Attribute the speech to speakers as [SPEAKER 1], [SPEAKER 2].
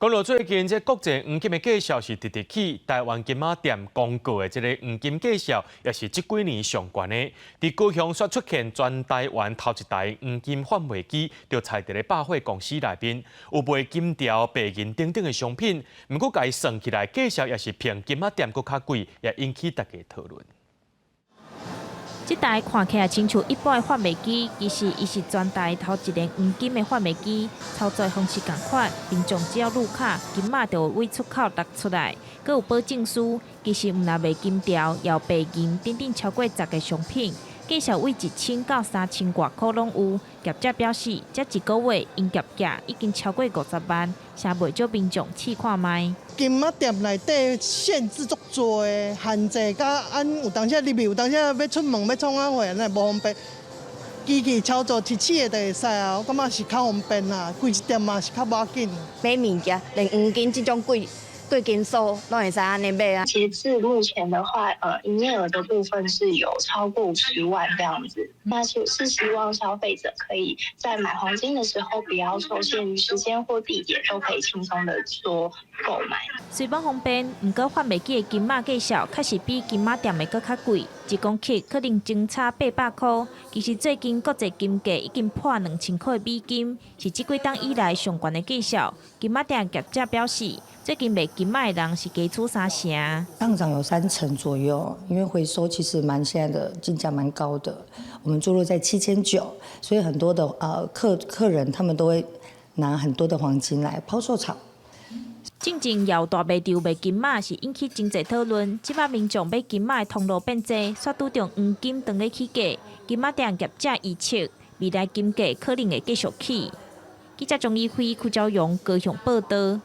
[SPEAKER 1] 講到最近，這國際黃金的價數是直直起，台灣金仔店公告的這个黃金價數也是這幾年上懸的。佇高雄煞出現全台灣頭一台黃金販賣機，就設佇咧百貨公司內面，有賣金條、白銀等等的商品。毋過共伊算起來，價數也是比金仔店閣較貴，也引起大家討論。
[SPEAKER 2] 這台看起來親像一般的販賣機，其實伊是全台頭一个黃金的販賣機，操作方式仝款，民眾只要入卡，金仔就會對出口擲出來，閣有保證書。其實毋但賣金條，也有白銀等等超過十个商品，價數對1000到3000外箍攏有。業者表示，這一个月營業額已經超過50萬，誠袂少民眾試看覓。
[SPEAKER 3] 金仔店內底限制足濟的，限制甲按有當時入去，有當時欲出門欲創啥貨，按呢無方便。機器操作一試的就會使啊，我感覺是較方便啦，開一店嘛是較無要緊。
[SPEAKER 4] 買物件，連黃金這種貴貴金屬攏會使按呢買啊。
[SPEAKER 5] 截至目前的話，營業額的部分是有超過50萬這樣子。那是希望消費者可以在買黃金的時候，不要受限於時間或地點，都可以輕鬆的做購買。
[SPEAKER 2] 雖無方便，毋過販賣機的金仔價數確實比金仔店的閣較貴，一公克可能相差800箍。其實最近國際金價已經破2000箍美金，是這幾冬以來上懸的價數。金仔店業者表示，最近賣金仔的人是加出三成，
[SPEAKER 6] 上漲有三成左右，因為回收其實蠻現在的金價蠻高的，我們坐落在7900，所以很多的客人他們都會拿很多的黃金來拋售場。
[SPEAKER 2] 進前搖大賣場賣金仔是引起真濟討論，這擺民眾買金仔的通路變濟，煞拄著黃金當咧起價，金仔店業者預測未來金價可能會繼續起。記者鍾以輝、柯昭榮高雄報道。